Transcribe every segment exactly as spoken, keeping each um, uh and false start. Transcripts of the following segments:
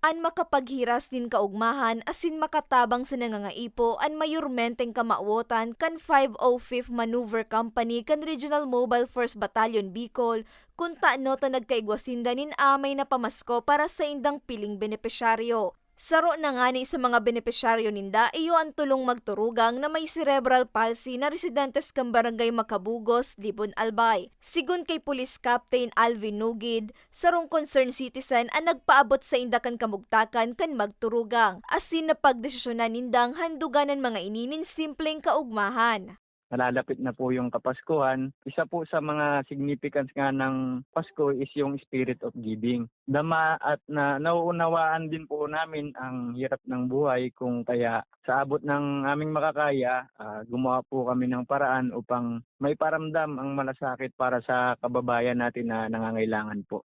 An makapaghiras nin kaugmahan asin makatabang sa nangangaipo an mayormenteng kamawotan kan five oh fifth Maneuver Company kan Regional Mobile Force Battalion Bicol, kun tano ta nagkaigwa sinda nin amay na pamasko para saindang piling benepisyaryo. Saro na ngani sa mga benepisyaryo ninda iyo an tulong magturugang na may cerebral palsy na residentes kan Barangay Macabugos, Libon, Albay. Sigon kay Police Captain Alvin Nugid, sarong concerned citizen an nagpaabot sainda kan kamugtakan kan magturugang, asin napagdesisyonan nindang handugan an mga ini nin simpleng kaugmahan. Nalalapit na po yung Kapaskuhan. Isa po sa mga significance nga ng Pasko is yung spirit of giving. Dama at na, nauunawaan din po namin ang hirap ng buhay, kung kaya sa abot ng aming makakaya, ah, gumawa po kami ng paraan upang maiparamdam ang malasakit para sa kababayan natin na nangangailangan po.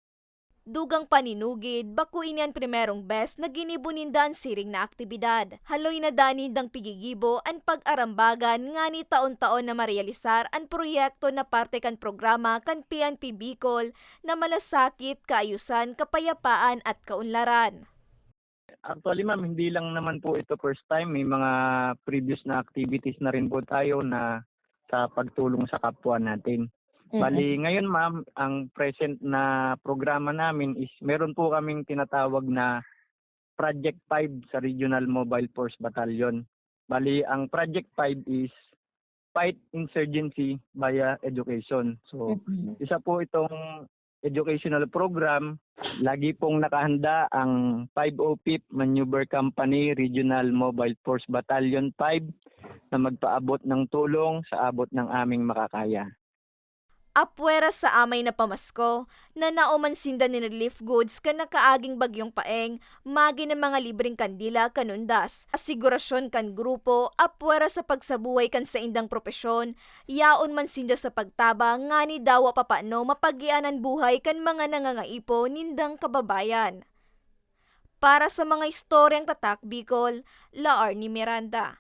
Dugang pa ni Nugid, bako ini an primerong bes na ginibo ninda an siring na aktibidad. Haloy na daa nindang pigigibo an pag-arambagan ngani taon-taon na marealisar an proyekto na parte kan programa kan P N P Bicol na Malasakit, Kaayusan, Kapayapaan at Kaunlaran. Actually, ma'am, hindi lang naman po ito first time. May mga previous na activities na rin po tayo na sa pagtulong sa kapwa natin. Mm. Bali, ngayon, ma'am, ang present na programa namin is meron po kaming tinatawag na Project five sa Regional Mobile Force Battalion. Bali, ang Project five is Fight Insurgency via Education. So, Mm. isa po itong educational program. Lagi pong nakahanda ang five oh fifth Maneuver Company Regional Mobile Force Battalion five na magpaabot ng tulong sa abot ng aming makakaya. Apwera sa amay na pamasko, nanao man sinda nin relief goods kan nakaaging Bagyong Paeng, magin an mga libreng kandila kan undas, asigurasyon kan grupo, apwera sa pagsabuhay kan saindang propesyon, yaon man sinda sa pagtabang ngani dawa papano mapagian an buhay kan mga nangangaipo nindang kababayan. Para sa mga istoryang Tatak Bicol, La Arnie Miranda.